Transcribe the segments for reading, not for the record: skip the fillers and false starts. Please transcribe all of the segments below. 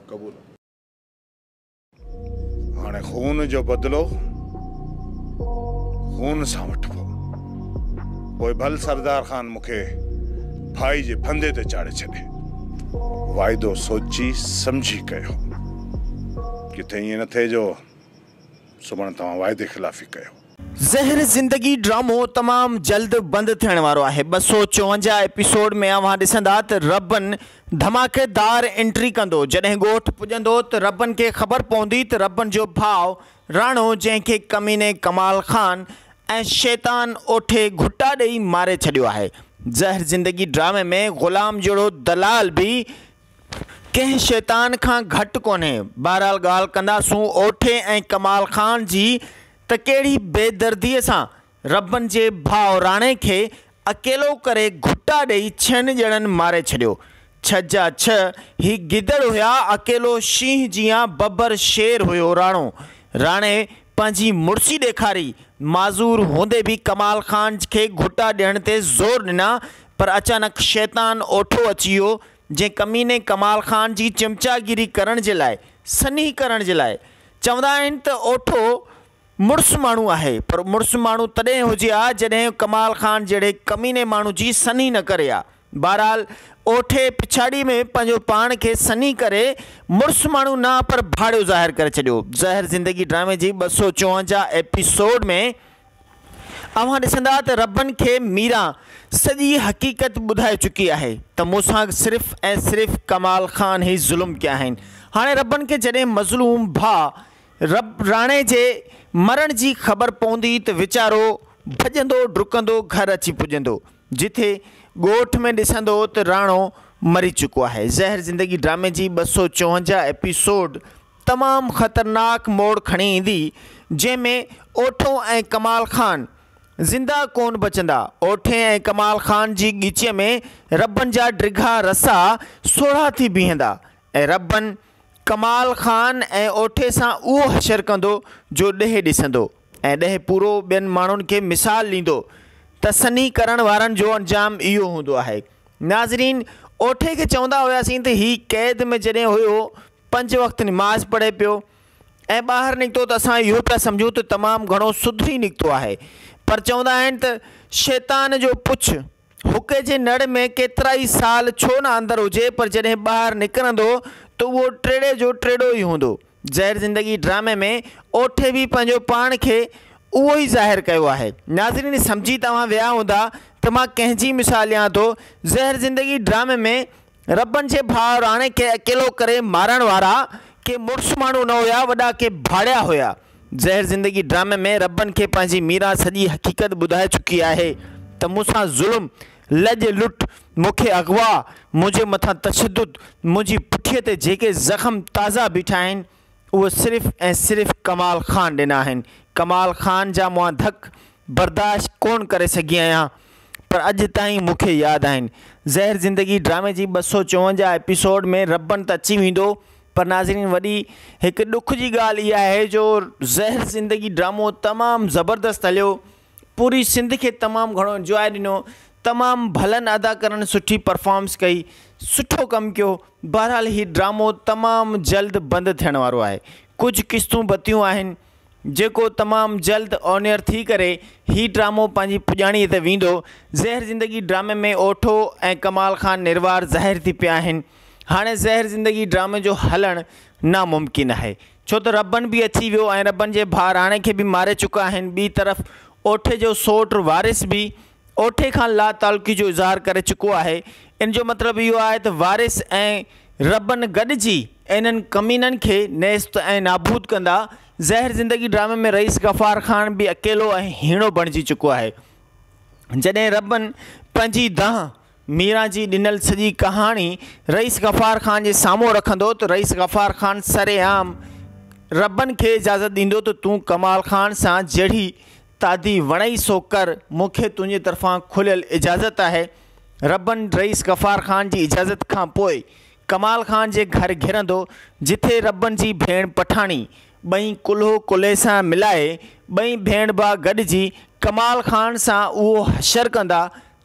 قبول. هاڻي خون جو بدلو خون سان وٺبو. پوء ڀل سردار خان مون کي ڦاهي جي ڦندي تي چاڙهي ڇڏي. واعدو سوچي سمجهي ڪيو. ڪٿي ائين نه ٿئي جو سڀاڻي توهان واعدي خلافي ڪيو. زهر زندگي ڊرامو تمام جلد بند ٿيڻ وارو آهي 254 ايپيسوڊ ۾ اوهان ڏسندا ته ربن ڌماڪيدار انٽري ڪندو جڏهن ڳوٺ پڄندو ته ربن کي خبر پوندي ته ربن جو ڀاء راڻو جنهن کي ڪميني ڪمال خان ۽ شيطان اوٺي گهٽا ڏئي ماري ڇڏيو آهي زهر زندگي ڊرامي ۾ غلام جهڙو دلال به ڪنهن شيطان کان گهٽ ڪونهي. بهرحال ڳالهه ڪنداسون اوٺي ۽ ڪمال خان جي ته ڪهڙي بيدرديء سان ربن جي ڀاء راڻي کي اڪيلو ڪري گهٽا ڏئي ڇهن ڄڻن ماري ڇڏيو. ڇهه جا ڇهه هي گدڙ هيا اڪيلو شينهن جيان ببر شير هيو راڻو. راڻي پنهنجي مڙسي ڏيکاري معذور هوندي به ڪمال خان کي گهٽا ڏيڻ تي زور ڏنا پر اچانڪ شيطان اوٺو اچي ويو جنهن ڪميني ڪمال خان جي چمچاگيري ڪرڻ جي لاء سنهي ڪرڻ جي لاء چوندا آهن ته اوٺو مڙس ماڻهو آهي پر مڙس ماڻهو تڏهن هجي ها جڏهن ڪمال خان جهڙي ڪميني ماڻهو جي سنهي نه ڪري ها بهرحال اوٺي پڇاڙي ۾ پنهنجو پاڻ کي سنهي ڪري مڙس ماڻهو نه پر ڀاڙيو ظاهر ڪري ڇڏيو زهر زندگي ڊرامي جي 254 ايپيسوڊ ۾ اوهان ڏسندا ته ربن کي ميران سڄي حقيقت ٻڌائي چڪي آهي ته مون سان صرف ۽ صرف ڪمال خان ئي ظلم ڪيا آهن. هاڻي ربن کي جڏهن مظلوم ڀاء رب راڻي جي مرڻ جي خبر پوندي ته ويچارو ڀڄندو ڊڪندو گهر اچي پڄندو جتي ڳوٺ ۾ ڏسندو ته راڻو مري چڪو آهي. زهر زندگي ڊرامي جي 254 ايپيسوڊ تمام خطرناڪ موڙ کڻي ايندي جنهن ۾ اوٺو ۽ ڪمال خان زنده ڪون بچندا. اوٺي ۽ ڪمال خان جي ڳچيء ۾ ربن جا ڊگها رسا سوڙها ٿي بيهندا ۽ ربن ڪمال خان ۽ اوٺي سان اهو حشر ڪندو جو ڏيهه ڏسندو ۽ ڏيهه پورو ٻين ماڻهن کي مثال ڏيندو ته سنهي ڪرڻ وارن جو انجام اهو هوندو آهي. ناظرين اوٺي کي چوندا هياسين ته هي قيد ۾ جڏهن هيو پنج وقت نماز پڙهي پيو ۽ ٻاهر نڪتو ته اسان اهو پيا سمجهون ته تمام گهڻو سڌري نڪتو آهي پر چوندا آهن ته شيطان جو پڇ حقي جي نڙ ۾ ڪيترائي سال ڇو نه اندر هجي پر جڏهن ٻاهر نڪرندو ته اهو ٽيڙي جو ٽيڙو ئي هوندو. زهر زندگي ڊرامي ۾ اوٺي به پنهنجو پاڻ کي اهو ئي ظاهر ڪيو آهي. ناظرين سمجهي توهان ويا هوندا ته مان ڪنهن جي مثال ڏيان ٿو. زهر زندگي ڊرامي ۾ ربن جي ڀاء راڻي کي اڪيلو ڪري مارڻ وارا ڪي مڙس ماڻهو نه هيا وڏا ڪي ڀاڙيا هيا. زهر زندگي ڊرامي ۾ ربن کي پنهنجي ميران سڄي حقيقت ٻڌائي چڪي آهي ته مون سان ظلم، لڄ لٽ، مون کي اغوا، منهنجي مٿان تشدد، منهنجي پٺيء تي جيڪي زخم تازا بيٺا آهن اهي صرف ۽ صرف ڪمال خان ڏنا آهن. ڪمال خان جا مئا ڌڪ برداشت ڪونه ڪري سگهي آهيان پر اڄ تائين مون کي ياد آهن. زهر زندگي ڊرامي جي 254 ايپيسوڊ ۾ ربن ته اچي ويندو پر ناظرين وڏي هڪ ڏک جي ڳالهه اها آهي جو زهر زندگي ڊرامو تمام زبردست هليو پوري سنڌ کي تمام گهڻو انجواء ڏنو تمام ڀلن اداڪارن سٺي پرفارمنس ڪئي سٺو ڪم ڪيو بهرحال هي ڊرامو تمام جلد بند ٿيڻ وارو آهي ڪجهه قسطون بتيون آهن جيڪو تمام جلد آن ايئر ٿي ڪري هي ڊرامو پنهنجي پڄاڻي تي ويندو زهر زندگي ڊرامي ۾ اوٺو ۽ ڪمال خان نروار ظاهر ٿي پيا آهن هاڻي زهر زندگي ڊرامي جو هلڻ ناممڪن آهي ڇو ته ربن به اچي ويو ۽ ربن جي ڀاء راڻي کي به ماري چڪا آهن ٻي طرف اوٺي جو سوٽ وارث به اوٺي کان لاتعلقي جو اظهار ڪري چڪو آهي ان جو مطلب اهو آهي ته وارث ۽ ربن گڏجي انهن ڪمينن کي نيست ۽ نابود ڪندا زهر زندگي ڊرامي ۾ رئيس غفار خان به اڪيلو ۽ هيڻو بڻجي چڪو آهي جڏهن ربن پنهنجي دانهن ميران جي ڏنل سڄي ڪهاڻي رئيس غفار خان جي سامهون رکندو ته رئيس غفار خان سرعام ربن کي اجازت ڏيندو ته تون ڪمال خان سان جهڙي تعدي وڻئي سو ڪر مون کي تنهنجي طرفان کليل اجازت آهي. ربن رئيس غفار خان جي اجازت کان پوء ڪمال خان جي گهر گهرندو جٿي ربن جي ڀيڻ پٺاڻي ٻئي ڪلهو ڪلهي سان ملائي ٻئي ڀيڻ ڀاء گڏجي ڪمال خان سان اهو حشر ڪندا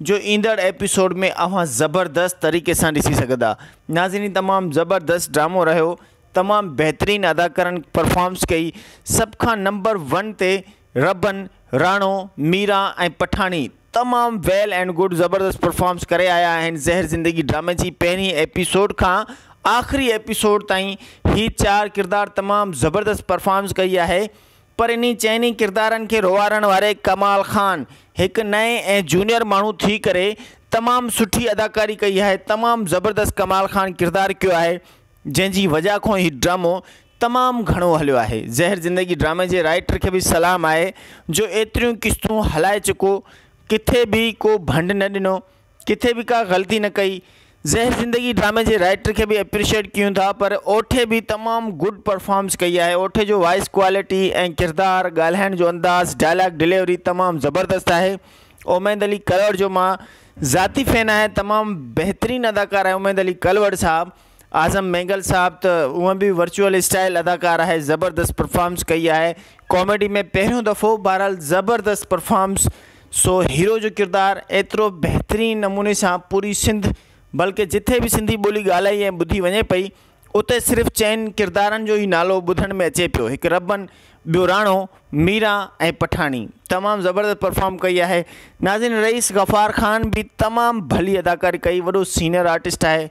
جو ايندڙ ايپيسوڊ ۾ اوهان زبردست طريقي سان ڏسي سگهندا. ناظرين تمام زبردست ڊرامو رهيو تمام بهترين اداڪارن پرفارمس ڪئي سڀ کان نمبر ون تي ربن، راڻو، ميران ۽ پٺاڻي تمام ويل اينڊ گڊ زبردست پرفارمس ڪري آيا آهن زهر زندگي ڊرامي جي پهرين ايپيسوڊ کان آخري ايپيسوڊ تائين هي چار ڪردار تمام زبردست پرفارمس ڪئي آهي پر انهي چئني ڪردارن کي روئارڻ واري ڪمال خان هڪ نئين ۽ جونيئر ماڻهو ٿي ڪري تمام سٺي اداڪاري ڪئي آهي تمام زبردست ڪمال خان ڪردار ڪيو آهي جنهن جي وجه کان هي ڊرامو تمام گهڻو هليو آهي زهر زندگي ڊرامي جي رائيٽر کي به سلام آهي جو ايتريون قسطون هلائي چڪو ڪٿي به ڪو ڀنڊ نه ڏنو ڪٿي به ڪا غلطي نه ڪئي. زهر زندگي ڊرامي جي رائيٽر کي به اپريشيٽ ڪيون ٿا پر اوٺي به تمام گڊ پرفارمس ڪئي آهي اوٺي جو وائس ڪوالٽي ۽ ڪردار ڳالهائڻ جو انداز ڊائلاگ ڊليوري تمام زبردست آهي اميد علي ڪلوڙ جو مان ذاتي فين آهيان تمام بهترين اداڪار آهي اميد علي ڪلوڙ صاحب اعظم مينگل صاحب ته هونئن به ورچوئل اسٽائل اداڪار آهي زبردست پرفارمس ڪئي آهي ڪاميڊي ۾ پهريون دفعو بهرحال زبردست پرفارمس سو هيرو جو ڪردار ايترو بهترين نموني سان پوري سنڌ بلڪه جٿي به سنڌي ٻولي ڳالهائي ۽ ٻڌي وڃي پئي اتي صرف چئن ڪردارن جو ئي نالو ٻڌڻ ۾ اچي پيو هڪ ربن ٻيو راڻو، ميران ۽ پٺاڻي تمام زبردست پرفارم ڪئي آهي ناظرين رئيس غفار خان به تمام ڀلي اداڪاري ڪئي وڏو سينئر آرٽسٽ آهي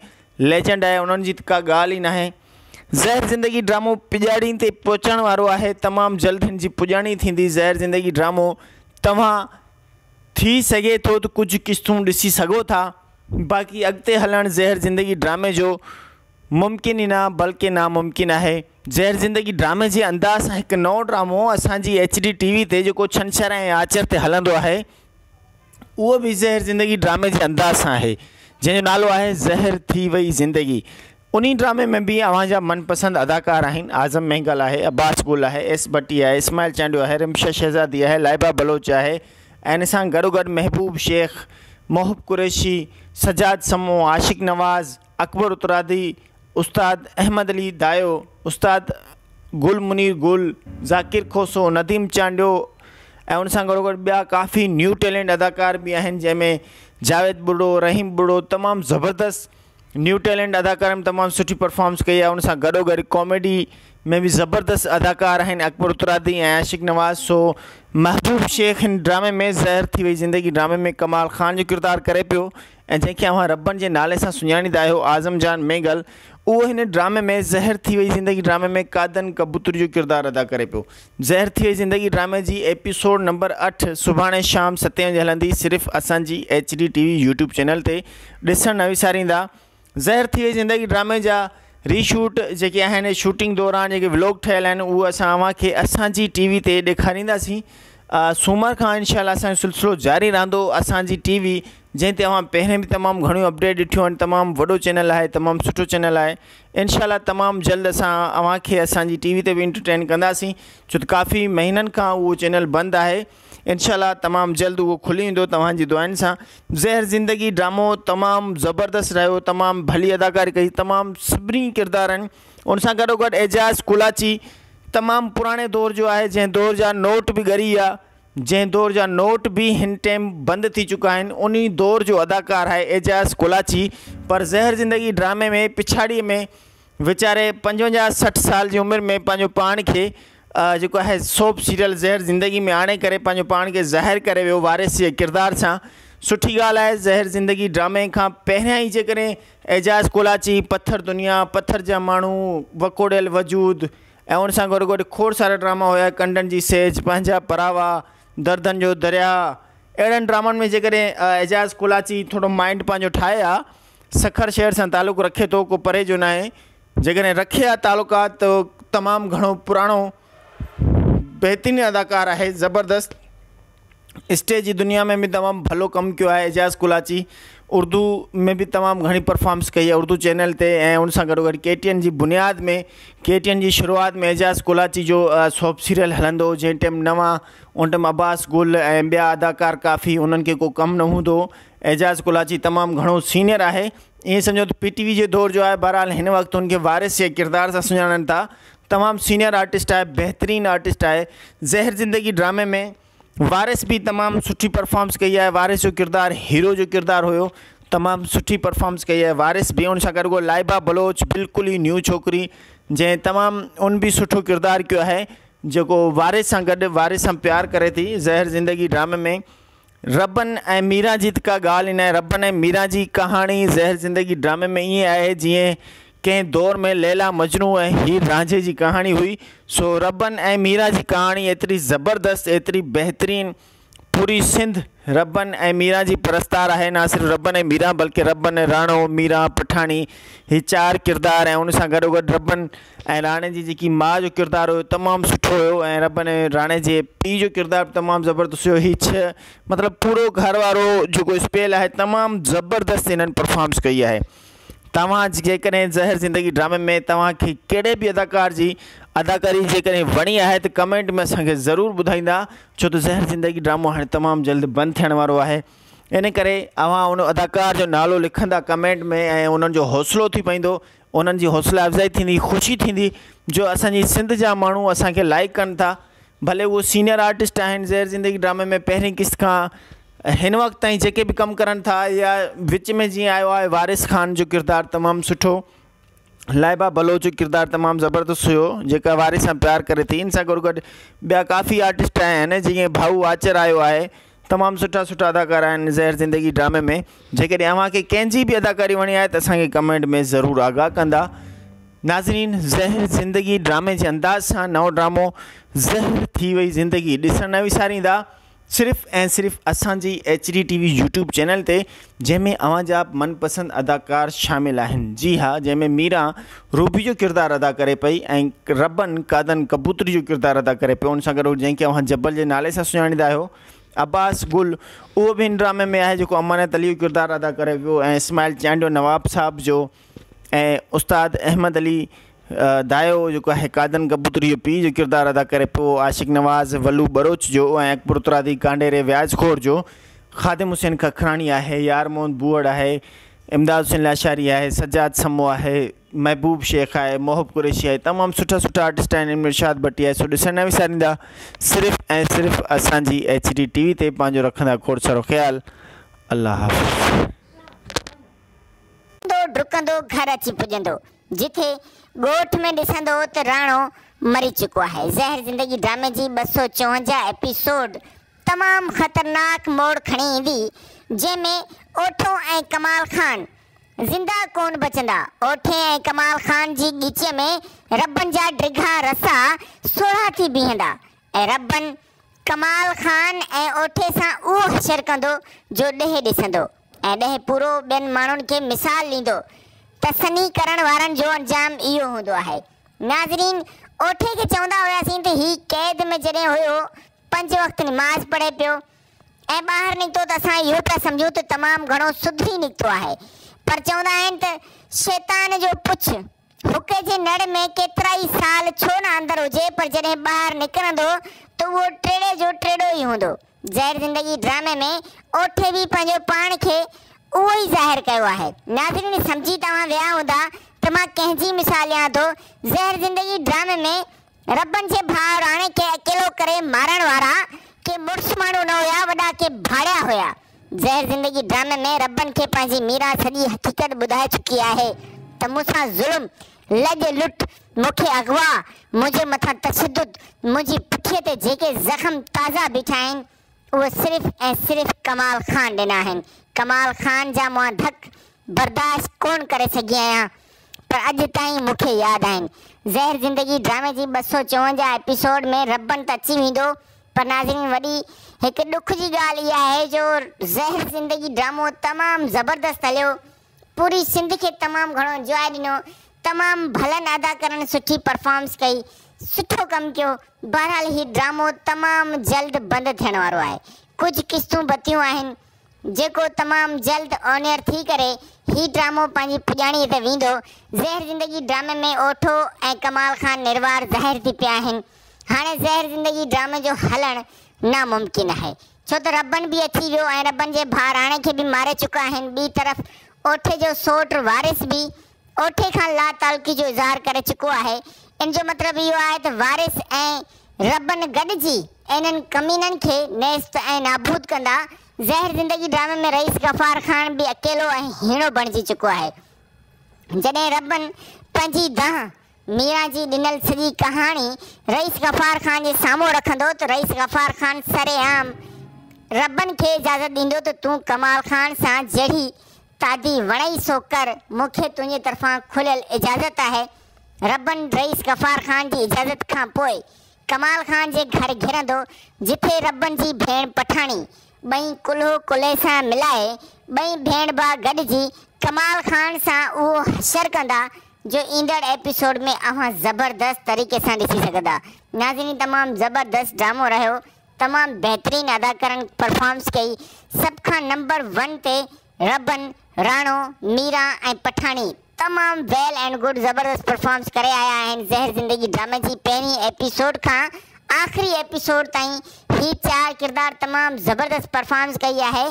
ليجنڊ آهي انهن جي ته ڪا ڳالهه ئي ناهي زهر زندگي ڊرامو پڄاڻي تي پهچڻ وارو آهي تمام جلد هن جي پڄاڻي ٿيندي زهر زندگي ڊرامو توهان ٿي سگهي ٿو ته ڪجهه قسطون ڏسي سگهو ٿا باقي اڳتي هلڻ زهر زندگي ڊرامي جو ممڪن ئي نه بلڪه ناممڪن آهي. زهر زندگي ڊرامي جي انداز سان هڪ نئون ڊرامو اسان جي ايڇ ڊي ٽي وي تي جيڪو ڇنڇر ۽ آچر تي هلندو آهي اهو به زهر زندگي ڊرامي جي انداز سان آهي جنهن جو نالو آهي زهر ٿي وئي زندگي انهي ڊرامي ۾ به اوهان جا من پسند اداڪار آهن اعظم مينگل آهي عباس گل آهي ايس ڀٽي آهي اسماعيل چانڊيو آهي رمشا شهزادي آهي لائبه بلوچ آهي ۽ ان سان گڏوگڏ محبوب شيخ محب قريشي سجاد سمون عاشق نواز اڪبر اترادي، استاد احمد علي دايو، استاد گل منير گل، ذاڪر کوسو، نديم چانڊيو ۽ ان سان گڏوگڏ ٻيا ڪافي نيو ٽيلنٽ اداڪار به آهن جنهن ۾ جاويد ٻرڙو، رحيم ٻرڙو تمام زبردست نيو ٽيلنٽ اداڪارن تمام سٺي پرفارمنس ڪئي آهي ان سان گڏوگڏ ڪاميڊي ۾ به زبردست اداڪار آهن اڪبر اترادي ۽ عاشق نواز سو محبوب شيخ هن ڊرامي ۾ زهر ٿي وئي زندگي ڊرامي ۾ ڪمال خان جو ڪردار ڪري پيو ۽ جنهن کي اوهان ربن جي نالي سان سڃاڻيندا آهيو اعظم جان مينگل اهو هن ڊرامي ۾ زهر ٿي وئي زندگي ڊرامي ۾ قادن ڪبوتر جو ڪردار ادا ڪري پيو. زهر ٿي وئي زندگي ڊرامي جي ايپيسوڊ نمبر اٺ سڀاڻي شام ستين وڄي هلندي صرف اسان جي H D T V YouTube channel تي ڏسڻ نه وساريندا. زهر ٿي وئي زندگي ڊرامي جا ري شوٽ جيڪي آهن شوٽنگ دوران جيڪي ولاگ ٺهيل آهن اهو اسان اوهان کي اسان جي ٽي وي تي ڏيکارينداسين سومر کان انشاء الله اسان جو سلسلو جاري رهندو اسان جي ٽي وي جنهن تي اوهان پهرين به تمام گهڻيون اپڊيٽ ڏٺيون آهن تمام وڏو چينل آهي تمام سٺو چينل آهي انشاء الله تمام جلد اسان اوهان کي اسان جي ٽي وي تي به انٽرٽين ڪنداسين ڇو ته ڪافي مهينن کان اهو چينل بند آهي انشاء الله تمام جلد اهو کلي ويندو توهان جي دعائن سان زهر زندگي ڊرامو تمام زبردست رهيو تمام ڀلي اداڪاري ڪئي تمام سڀني ڪردارن ان سان گڏو گڏ اعجاز ڪولاچي تمام پراڻي دور جو آهي جنهن دور جا نوٽ به ڳري ويا جنهن دور جا نوٽ به هن ٽيم بند ٿي چڪا آهن انهي دور جو اداڪار آهي اعجاز ڪولاچي پر زهر زندگي ڊرامي ۾ پڇاڙي ۾ ويچاري 55 60 سال جي عمر ۾ پنهنجو پاڻ کي جيڪو آهي سوپ سيريل زهر زندگي ۾ آڻي ڪري پنهنجو پاڻ کي ظاهر ڪري ويو وارث جي ڪردار سان سٺي ڳالهه آهي زهر زندگي ڊرامي کان پهريان ئي جيڪڏهن اعجاز ڪولاچي پٿر دنيا پٿر جا ماڻهو وڪوڙيل وجود ۽ ان سان گڏ گڏ کوڙ سارا ڊراما هيا ڪنڊن جي سيج، پنهنجا پراوا، دردن جو درياء اهڙن ڊرامن ۾ جيڪڏهن اعجاز ڪولاچي ٿورو مائنڊ پنهنجو ٺاهي ها سکر شهر سان تعلق رکي ٿو ڪو پري جو ناهي جيڪڏهن رکي ها تعلقات ته تمام گهڻو پراڻو بهترين اداڪار آهي زبردست اسٽيج جي دنيا ۾ به تمام ڀلو ڪم ڪيو آهي اعجاز ڪولاچي اردو ۾ به تمام گهڻي پرفارمنس ڪئي آهي اردو چينل تي ۽ ان سان گڏو گڏ ڪي ٽي اين جي بنياد ۾ ڪي ٽي اين جي شروعات ۾ اعجاز ڪولاچي جو سوپ سيريل هلندو هو جنهن ٽيم نوان ان ٽيم عباس گل ۽ ٻيا اداڪار ڪافي انهن کي ڪو ڪم نه هوندو هو اعجاز ڪولاچي تمام گهڻو سينئر آهي ائين سمجهو ته پي ٽي وي جي دور جو آهي بهرحال هن وقت ان کي وارث جي ڪردار سان سڃاڻن ٿا تمام سينئر آرٽسٽ آهي بهترين آرٽسٽ آهي زهر زندگي ڊرامي ۾ وارث به تمام سٺي پرفارمنس ڪئي آهي وارث جو ڪردار هيرو جو ڪردار هيو تمام سٺي پرفارمنس ڪئي آهي وارث به ان سان گڏ گڏ لائبه بلوچ بلڪل ئي نيو ڇوڪري جنهن تمام ان به سٺو ڪردار ڪيو آهي جيڪو وارث سان گڏ وارث سان پيار ڪري ٿي زهر زندگي ڊرامي ۾ ربن ۽ ميران جي ته ڪا ڳالهه ئي ناهي ربن ۽ ميران جي ڪهاڻي زهر زندگي ڊرامي ۾ ائين آهي جيئن ڪنهن دور ۾ ليلا مجنون ۽ هير رانجهي جي ڪهاڻي هئي سو ربن ۽ ميران جي ڪهاڻي ايتري زبردست ايتري بهترين پوري سنڌ ربن ۽ ميران جي پرستار آهي نه صرف ربن ۽ ميران بلڪه ربن راڻو ميران پٺاڻي هي چار ڪردار ۽ ان سان گڏوگڏ ربن ۽ راڻي جي جيڪي ماء جو ڪردار هيو تمام سٺو هيو ۽ ربن ۽ راڻي جي پيء جو ڪردار به تمام زبردست هيو هي ڇهه مطلب پورو گهر وارو جيڪو اسپيل آهي تمام زبردست هنن پرفارمنس ڪئي آهي توهان جيڪڏهن زهر زندگي ڊرامي ۾ توهان کي ڪهڙي به اداڪار جي اداڪاري جيڪڏهن وڻي آهي ته ڪمينٽ ۾ اسان کي ضرور ٻڌائيندا ڇو ته زهر زندگي ڊرامو هاڻي تمام جلد بند ٿيڻ وارو آهي ان ڪري اوهان ان اداڪار جو نالو لکندا ڪمينٽ ۾ ۽ انهن جو حوصلو ٿي پوندو انهن جي حوصلا افزائي ٿيندي خوشي ٿيندي جو اسان جي سنڌ جا ماڻهو اسان کي لائڪ ڪن ٿا ڀلي اهو سينئر آرٽسٽ آهن زهر زندگي ڊرامي ۾ پهرين قسط کان هن وقت تائين جيڪي به ڪم ڪرن ٿا يا وچ ۾ جيئن آيو آهي وارث خان جو ڪردار تمام سٺو لائبه بلوچ جو ڪردار تمام زبردست هيو جيڪا وارث سان پيار ڪري ٿي ان سان گڏو گڏ ٻيا ڪافي آرٽسٽ آيا آهن جيئن ڀائو آچر آيو آهي تمام سٺا سٺا اداڪار آهن زهر زندگي ڊرامي ۾ جيڪڏهن اوهان کي ڪنهن جي به اداڪاري وڻي آهي ته اسان کي ڪمينٽ ۾ ضرور آگاهه ڪندا ناظرين زهر زندگي ڊرامي جي انداز سان نئون ڊرامو زهر ٿي وئي زندگي ڏسڻ نه وساريندا صرف ۽ صرف اسان جي H D T V YouTube channel تي جنهن ۾ اوهان جا من پسند اداڪار شامل آهن جي ها جنهن ۾ ميران روبي جو ڪردار ادا ڪري پئي ۽ ربن قادن ڪبوتري جو ڪردار ادا ڪري پيو ان سان گڏ جنهن کي اوهان جبل جي نالي سان سڃاڻيندا آهيو عباس گل اهو به هن ڊرامي ۾ آهي جيڪو امانت علي جو ڪردار ادا ڪري پيو ۽ اسماعيل چانڊيو نواب صاحب جو ۽ استاد احمد علي دايو جيڪو آهي قادن ڪبوتري جو پيء جو ڪردار ادا ڪري پيو عاشق نواز ولو ٻروچ جو ۽ اڪبر اترادي ڪانڊيري وياج خور جو خادم حسين ککراڻي آهي يار محمد بوهڙ آهي امداد حسين لاشاري آهي سجاد سمو آهي محبوب شيخ آهي محب قريشي آهي تمام سٺا سٺا آرٽسٽ آهن ان ۾ ارشاد ڀٽي آهي سو ڏسڻ نه وساريندا صرف ۽ صرف اسان جي ايڇ ڊي ٽي وي تي پنهنجو رکندا کوڙ سارو خيال الله حافظ. ڊڪندو ڊڪندو گهر اچي پڄندو، جتي ڳوٺ ۾ ڏسندو ته راڻو مري چڪو آهي. زهر زندگي ڊرامي جي 254 ايپيسوڊ تمام خطرناڪ موڙ کڻي ايندي، جنهن ۾ اوٺو ۽ ڪمال خان زنده ڪونه بچندا. اوٺي ۽ ڪمال خان جي ڳچيء ۾ ربن جا ڊگها رسا سوڙها ٿي بيهندا ۽ ربن ڪمال خان ۽ اوٺي سان اهو حشر ڪندو جو ڏيهه ڏسندو. ۽ ڏهه پورو ٻين ماڻهن کي مثال ڏيندو ته سني ڪرڻ وارن جو انجام اهو هوندو آهي. ناظرين اوٺي کي چوندا هياسين ته هي قيد ۾ جڏهن هيو پنج وقت نماز پڙهي پيو ۽ ٻاهر نڪتو ته اسان اهو پيا سمجهون ته تمام گهڻو سڌري نڪتو آهي پر چوندا آهن ته شيطان جو پڇ حقي جي نڙ ۾ ڪيترائي سال ڇو نه اندر هجي پر جڏهن ٻاهر نڪرندو ته اهو ٽيڙي جو ٽيڙو ئي هوندو. زهر زندگي ڊرامي ۾ اوٺي به پنهنجو پاڻ کي اهو ئي ظاهر ڪيو آهي. ناظرين سمجهي توهان ويا هوندا ته مان ڪنهن جي مثال ڏيان ٿو. زهر زندگي ڊرامي ۾ ربن جي ڀاء راڻي کي اڪيلو ڪري مارڻ وارا ڪي مڙس ماڻهو نه هيا وڏا ڪي ڀاڙيا هيا. زهر زندگي ڊرامي ۾ ربن کي پنهنجي ميران سڄي حقيقت ٻڌائي چڪي آهي ته مون سان ظلم، لڄ لٽ، مون کي اغوا، منهنجي مٿان تشدد، منهنجي پٺيء تي جيڪي زخم تازا بيٺا آهن اهي صرف ۽ صرف ڪمال خان ڏنا آهن. ڪمال خان جا مان ڌڪ برداشت ڪونه ڪري سگهي آهيان پر اڄ تائين مون کي ياد آهن. زهر زندگي ڊرامي جي 254 ايپيسوڊ ۾ ربن ته اچي ويندو پر ناظرين وڏي هڪ ڏک جي ڳالهه اها آهي جو زهر زندگي ڊرامو تمام زبردست هليو پوري سنڌ کي تمام گهڻو انجواء ڏنو تمام ڀلن اداڪارن سٺي پرفارمنس ڪئي سٺو ڪم ڪيو بهرحال هي ڊرامو تمام جلد بند ٿيڻ وارو آهي ڪجهه قسطون بتيون آهن جيڪو تمام جلد آن ايئر ٿي ڪري هي ڊرامو پنهنجي پڄاڻي تي ويندو زهر زندگي ڊرامي ۾ اوٺو ۽ ڪمال خان نروار ظاهر ٿي پيا آهن هاڻي زهر زندگي ڊرامي جو هلڻ ناممڪن آهي ڇو ته ربن به اچي ويو ۽ ربن جي ڀاء راڻي کي به ماري چڪا آهن ٻي طرف اوٺي جو سوٽ وارث به اوٺي کان لاتعلقي جو اظهار ڪري چڪو آهي ان جو مطلب اهو آهي ته وارث ۽ ربن گڏجي انهن ڪمينن کي نيست ۽ نابود ڪندا. زهر زندگي ڊرامي ۾ رئيس غفار خان به اڪيلو ۽ هيڻو بڻجي چڪو آهي. جڏهن ربن پنهنجي دانهن ميران جي ڏنل سڄي ڪهاڻي رئيس غفار خان جي سامهون رکندو ته رئيس غفار خان سرعام ربن کي اجازت ڏيندو ته تون ڪمال خان سان جهڙي تعدي وڻئي سو ڪر، مون کي تنهنجي طرفان کليل اجازت آهي. ربن رئيس غفار خان جي اجازت کان پوء ڪمال خان جي گهر گهرندو، جتي ربن جي ڀيڻ پٺاڻي ٻئي ڪلهو ڪلهي سان ملائي ٻئي ڀيڻ ڀاء گڏجي ڪمال خان سان اهو حشر ڪندا جو ايندڙ ايپيسوڊ ۾ اوهان زبردست طريقي سان ڏسي سگهندا. ناظرين تمام زبردست ڊرامو رهيو تمام بهترين اداڪارن پرفارمس ڪئي سڀ کان نمبر ون تي ربن، راڻو، ميران ۽ پٺاڻي تمام ويل اينڊ گڊ زبردست پرفارمس ڪري آيا آهن زهر زندگي ڊرامي جي پهرين ايپيسوڊ کان آخري ايپيسوڊ تائين هي چار ڪردار تمام زبردست پرفارمس ڪئي آهي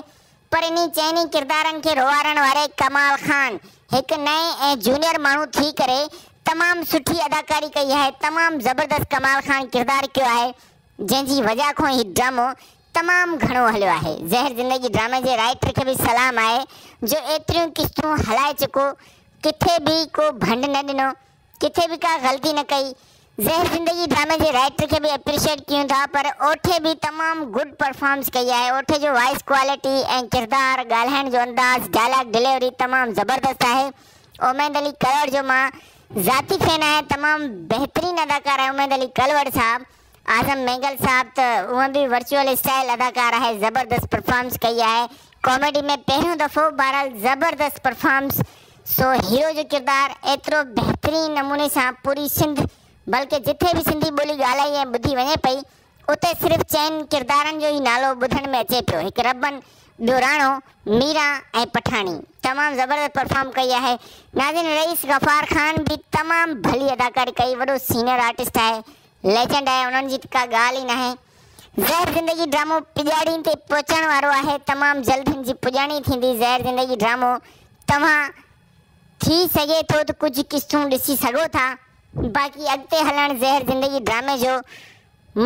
پر انهي چئني ڪردارن کي روئارڻ واري ڪمال خان هڪ نئين ۽ جونيئر ماڻهو ٿي ڪري تمام سٺي اداڪاري ڪئي آهي تمام زبردست ڪمال خان ڪردار ڪيو آهي جنهن جي وجه کان هي ڊرامو تمام گهڻو هليو آهي. زهر زندگي ڊرامي جي رائيٽر کي به سلام آهي جو ايتريون قسطون هلائي چڪو ڪٿي به ڪو ڀنڊ نه ڏنو ڪٿي به ڪا غلطي نه ڪئي. زهر زندگي ڊرامي جي رائيٽر کي به اپريشيٽ ڪيون ٿا پر اوٺي به تمام گڊ پرفارمس ڪئي آهي اوٺي جو وائس ڪوالٽي ۽ ڪردار ڳالهائڻ جو انداز ڊائلاگ ڊليوري تمام زبردست آهي اميد علي ڪلوڙ جو مان ذاتي فين آهيان تمام بهترين اداڪار آهي اميد علي ڪلوڙ صاحب. اعظم مينگل صاحب ته هونئن به ورچوئل اسٽائل اداڪار آهي زبردست پرفارمس ڪئي آهي ڪاميڊي ۾ پهريون دفعو بهرحال زبردست پرفارمس سو هيرو جو ڪردار ايترو بهترين نموني سان پوري سنڌ بلڪه جٿي به سنڌي ٻولي ڳالهائي ۽ ٻڌي وڃي پئي اتي صرف چئن ڪردارن جو ئي نالو ٻڌڻ ۾ اچي پيو هڪ ربن ٻيو راڻو، ميران ۽ پٺاڻي تمام زبردست پرفارم ڪئي آهي ناظرين رئيس غفار خان به تمام ڀلي اداڪاري ڪئي وڏو سينئر آرٽسٽ آهي ليجنڊ آهي انهن جي ته ڪا ڳالهه ئي ناهي. زهر زندگي ڊرامو پڄاڻي تي پهچڻ وارو آهي تمام جلد هن جي پڄاڻي ٿيندي زهر زندگي ڊرامو توهان ٿي سگهي ٿو ته ڪجهه قسطون ڏسي سگهو ٿا باقي اڳتي هلڻ زهر زندگي ڊرامي جو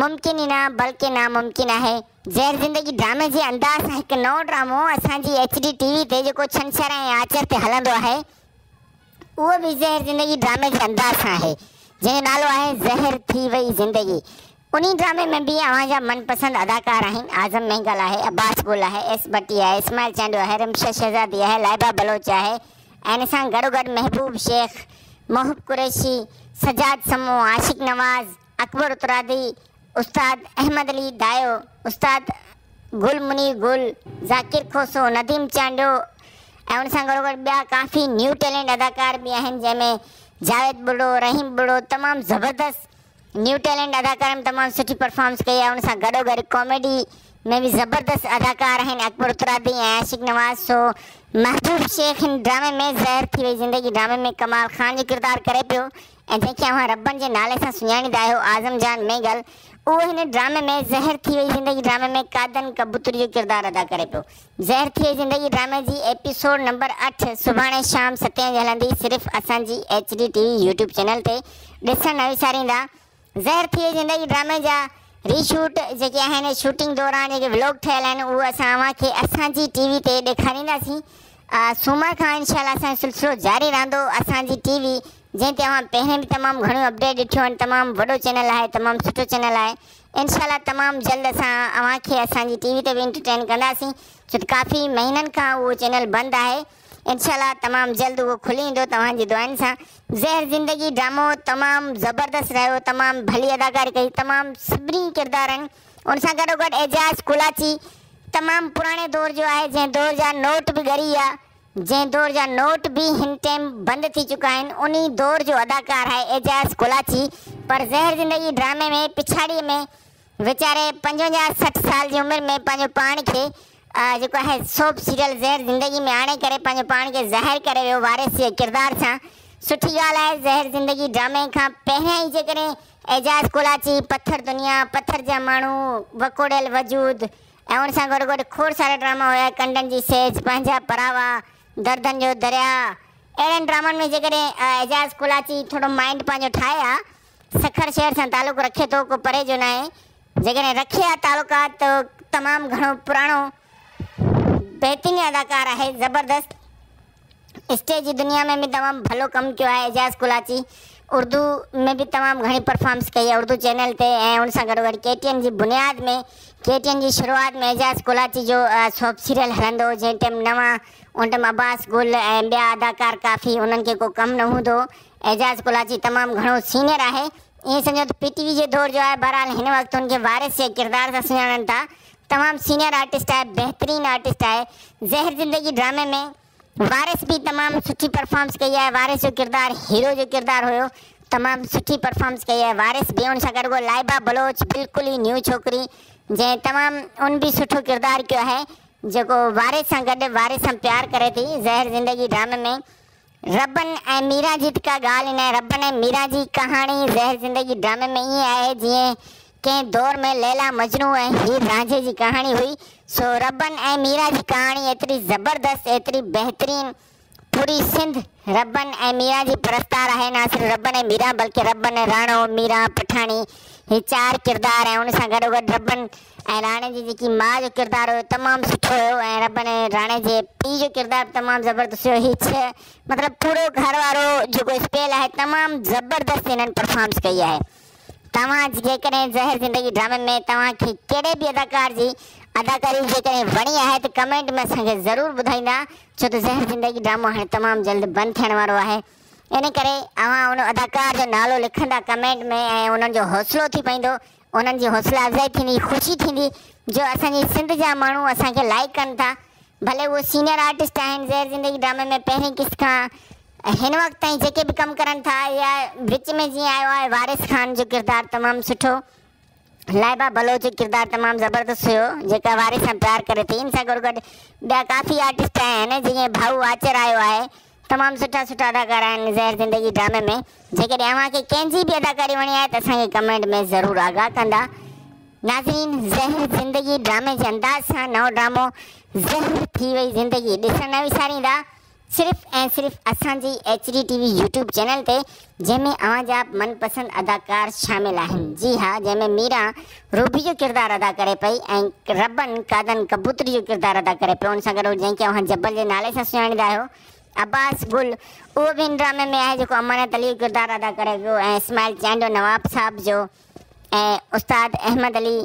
ممڪن ئي نه بلڪه ناممڪن آهي. زهر زندگي ڊرامي جي انداز سان هڪ نئون ڊرامو اسان جي ايڇ ڊي ٽي وي تي جيڪو ڇنڇر ۽ آچر تي هلندو آهي اهو به زهر زندگي ڊرامي جي انداز سان آهي، جنهن جو نالو آهي زهر ٿي وئي زندگي. انهي ڊرامي ۾ به اوهان جا من پسند اداڪار آهن، اعظم مينگل آهي، عباس گل آهي، ايس ڀٽي آهي، اسماعيل چانڊيو آهي، رمشا شهزادي آهي، لائبه بلوچ آهي ۽ ان سان گڏوگڏ محبوب شيخ، محب قريشي، سجاد سمون، عاشق نواز، اڪبر اترادي، استاد احمد علي دايو، استاد گل منير گل، ذاڪر کوسو، نديم چانڊيو ۽ ان سان گڏوگڏ ٻيا ڪافي نيو ٽيلنٽ اداڪار به آهن جنهن ۾ جاويد ٻرڙو، رحيم ٻرڙو تمام زبردست نيو ٽيلنٽ اداڪارن تمام سٺي پرفارمنس ڪئي آهي ان سان گڏوگڏ ڪاميڊي ۾ به زبردست اداڪار آهن اڪبر اترادي ۽ عاشق نواز سو محبوب شيخ هن ڊرامي ۾ زهر ٿي وئي زندگي ڊرامي ۾ ڪمال خان جو ڪردار ڪري پيو ۽ جنهن کي اوهان ربن جي نالي سان سڃاڻيندا آهيو اعظم جان مينگل اهو هن ڊرامي ۾ زهر ٿي وئي زندگي ڊرامي ۾ قادن ڪبوتر جو ڪردار ادا ڪري پيو. زهر ٿي وئي زندگي ڊرامي جي ايپيسوڊ نمبر اٺ سڀاڻي شام ستين وڄي هلندي صرف اسان جي H D T V YouTube channel تي ڏسڻ نه وساريندا. زهر ٿي وئي زندگي ڊرامي جا ري شوٽ جيڪي آهن شوٽنگ دوران جيڪي ولاگ ٺهيل آهن اهو اسان اوهان کي اسان جي ٽي وي تي ڏيکارينداسين سومر کان انشاء الله اسان جو سلسلو جاري رهندو اسان جي ٽي وي جنهن تي اوهان پهرين به تمام گهڻيون اپڊيٽ ڏٺيون آهن تمام وڏو چينل آهي تمام سٺو چينل آهي انشاء الله تمام جلد اسان اوهان کي اسان جي ٽي وي تي به انٽرٽين ڪنداسين ڇو ته ڪافي مهينن کان اهو چينل بند آهي انشاء الله تمام جلد اهو کلي ايندو توهان جي دعائن سان زهر زندگي ڊرامو تمام زبردست رهيو تمام ڀلي اداڪاري ڪئي تمام سڀني ڪردارن ان سان گڏو گڏ اعجاز ڪولاچي تمام پراڻي دور جو آهي جنهن دور جا نوٽ به ڳري ويا جنهن دور جا نوٽ به هن ٽيم بند ٿي چڪا آهن انهي دور جو اداڪار آهي اعجاز ڪولاچي پر زهر زندگي ڊرامي ۾ پڇاڙي ۾ ويچاري پنجونجاهه 60 سال جي عمر ۾ پنهنجو پاڻ کي جيڪو آهي سوپ سيريل زهر زندگي ۾ آڻي ڪري پنهنجو پاڻ کي ظاهر ڪري ويو وارث جي ڪردار سان سٺي ڳالهه آهي زهر زندگي ڊرامي کان پهريان ئي جيڪڏهن اعجاز ڪولاچي پٿر دنيا پٿر جا ماڻهو وڪوڙيل وجود ۽ ان سان گڏوگڏ کوڙ سارا ڊراما هيا ڪنڊن جي سيج پنهنجا پراوا دردن جو درياء اهڙن ڊرامن ۾ جيڪڏهن اعجاز ڪولاچي ٿورو مائنڊ پنهنجو ٺاهي ها. سکر شهر سان تعلق رکي ٿو ڪو پري جو ناهي جيڪڏهن رکي ها تعلقات ته تمام گهڻو پراڻو بهترين اداڪار آهي زبردست اسٽيج جي دنيا ۾ به تمام ڀلو ڪم ڪيو آهي اعجاز ڪولاچي اردو ۾ به تمام گهڻي پرفارمنس ڪئي آهي اردو چينل تي ۽ ان سان گڏوگڏ ڪي ٽي اين جي بنياد ۾ ڪي ٽي اين جي شروعات ۾ اعجاز ڪولاچي جو سوپ سيريل هلندو هو جنهن ٽيم نوان ان ٽيم عباس گل ۽ ٻيا اداڪار ڪافي انهن کي ڪو ڪم نه هوندو هو اعجاز ڪولاچي تمام گهڻو سينئر آهي ائين سمجهو ته پي ٽي وي جي دور جو آهي بهرحال هن وقت ان کي وارث جي ڪردار سان سڃاڻن ٿا تمام سينئر آرٽسٽ آهي بهترين آرٽسٽ آهي زهر زندگي ڊرامي ۾ وارث به تمام سٺي پرفارمنس ڪئي آهي وارث جو ڪردار هيرو جو ڪردار هيو تمام سٺي پرفارمنس ڪئي آهي وارث به ان سان گڏ گڏ لائبه بلوچ بلڪل ئي نيو ڇوڪري جنهن تمام ان به سٺو ڪردار ڪيو آهي جيڪو وارث سان گڏ وارث سان پيار ڪري ٿي زهر زندگي ڊرامي ۾ ربن ۽ ميران جي ته ڪا ڳالهه ئي ناهي. ربن ۽ ميران جي ڪهاڻي زهر زندگي ڊرامي ۾ ائين آهي جيئن ڪنهن دور ۾ ليليٰ مجنون ۽ هير رانجهي جي ڪهاڻي هئي. سو ربن ۽ ميران جي ڪهاڻي ايتري زبردست ايتري بهترين پوري سنڌ ربن ۽ ميران جي پرستار آهي نه صرف ربن ۽ ميران بلڪه ربن، راڻو، ميران، پٺاڻي هي چار ڪردار ۽ ان سان گڏوگڏ ربن ۽ راڻي جي جيڪي ماء جو ڪردار هيو تمام سٺو هيو ۽ ربن ۽ راڻي جي پيء جو ڪردار به تمام زبردست هيو هي ڇهه مطلب پورو گهر وارو جيڪو اسپيل آهي تمام زبردست هنن پرفارمنس ڪئي آهي توهان جيڪڏهن زهر زندگي ڊرامي ۾ توهان کي ڪهڙي به اداڪار جي اداڪاري جيڪڏهن وڻي آهي ته ڪمينٽ ۾ اسان کي ضرور ٻڌائيندا ڇو ته زهر زندگي ڊرامو هاڻي تمام جلد بند ٿيڻ وارو آهي ان ڪري اوهان ان اداڪار جو نالو لکندا ڪمينٽ ۾ ۽ انهن جو حوصلو ٿي پوندو انهن جي حوصله افزائي ٿيندي خوشي ٿيندي جو اسان جي سنڌ جا ماڻهو اسان کي لائيڪ ڪن ٿا ڀلي اهي سينئر آرٽسٽ آهن زهر زندگي ڊرامي ۾ پهرين قسط کان هن وقت تائين جيڪي به ڪم ڪرن ٿا يا وچ ۾ جيئن آيو آهي وارث خان جو ڪردار تمام سٺو لائبه بلوچ جو ڪردار تمام زبردست هيو جيڪا وارث سان پيار ڪري ٿي ان سان گڏ گڏ ٻيا ڪافي آرٽسٽ آهن جيئن ڀائو آچر آيو آهي تمام سٺا سٺا اداڪار آهن زهر زندگي ڊرامي ۾ جيڪڏهن اوهان کي ڪنهن جي به اداڪاري وڻي آهي ته اسان کي ڪمينٽ ۾ ضرور آگاهه ڪندا ناظرين زهر زندگي ڊرامي جي انداز سان نئون ڊرامو زهر ٿي وئي زندگي ڏسڻ نه وساريندا صرف ۽ صرف اسان جي H D T V YouTube channel تي جنهن ۾ اوهان جا من پسند اداڪار شامل آهن جي ها جنهن ۾ ميران روبي جو ڪردار ادا ڪري پئي ۽ ربن قادن ڪبوتري جو ڪردار ادا ڪري پيو ان سان گڏ جنهن کي اوهان جبل جي نالي سان سڃاڻيندا آهيو عباس گل اهو به هن ڊرامي ۾ آهي جيڪو امانت علي جو ڪردار ادا ڪري پيو ۽ اسماعيل چانڊيو نواب صاحب جو ۽ استاد احمد علي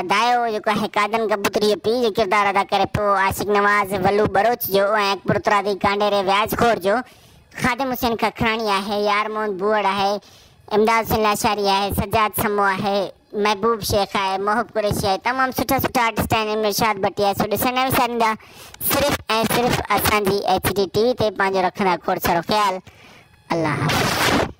دايو جيڪو آهي قادن ڪبوتري جو پيء جو ڪردار ادا ڪري پيو عاشق نواز ولو ٻروچ جو ۽ اڪبر اترادي ڪانڊيري وياج خور جو خادم حسين ککراڻي آهي يار محمد بوئڙ آهي امداد حسين لاشاري آهي سجاد سمو آهي محبوب شيخ آهي محب قريشي آهي تمام سٺا سٺا آرٽسٽ آهن ارشاد ڀٽي آهي سو ڏسڻ نه وساريندا صرف ۽ صرف اسان جي ايڇ ڊي ٽي وي تي پنهنجو رکندا کوڙ سارو خيال الله حافظ.